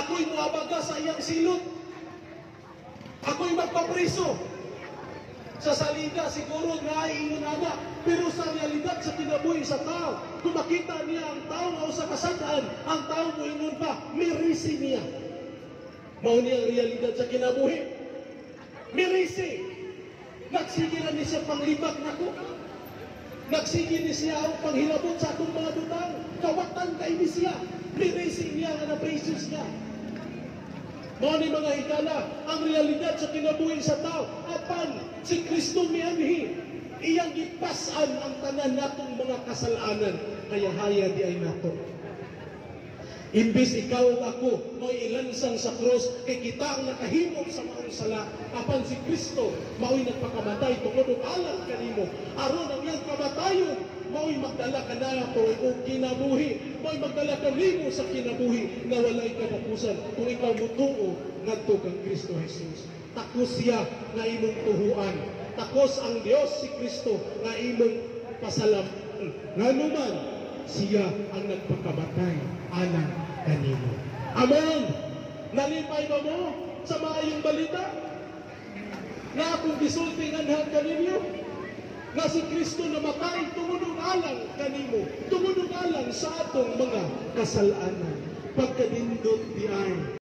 Ako'y muabaga sa iyang silot. Ako'y magpapriso. Sa salida siguro nga ay ingon ana, pero sa realidad sa kinabuhi sa tao, kung makita niya ang tao nga usa ka sad-an, ang tao moingon pa, mirisi niya. Mao ni ang realidad sa kinabuhi. Mirisi. Nagsige ra ni siya panglibak nako. Nagsige ni siya ang panghilabot sa atong mga butang. Kawatan kay ni siya. Mirisi niya nga napriso siya. Mao ni, mga higala, ang realidad sa kinabuhi sa tao. Apan si Kristo mianhi, iyang gipas-an ang tanan natong mga kasalanan, kaya haya diay nato. Imbis ikaw ug ako mo'y ilansang sa krus kay kita ang nakahimo sa maong sala, apan si Kristo mao'y nagpakamatay tungod og alang kanimo, aron ang iyang kamatayon mao'y magdala kanato og kinabuhi, mao'y magdala kanimo sa kinabuhi nga walay katapusan kung ikaw motuo ngadto kang Kristo Jesus. Takos siya nga imong tuhuan. Takos ang Dios, si Kristo, nga imong pasalam, nganuman siya ang nagpakamatay alang kanimo. Amen. Nalipay ba mo sa maayong balita na akong gisulti nganhan kaninyo? Nga si Kristo namatay tungod og alang kanimo, tungod og alang sa atong mga kasalanan. Pagkanindot diay.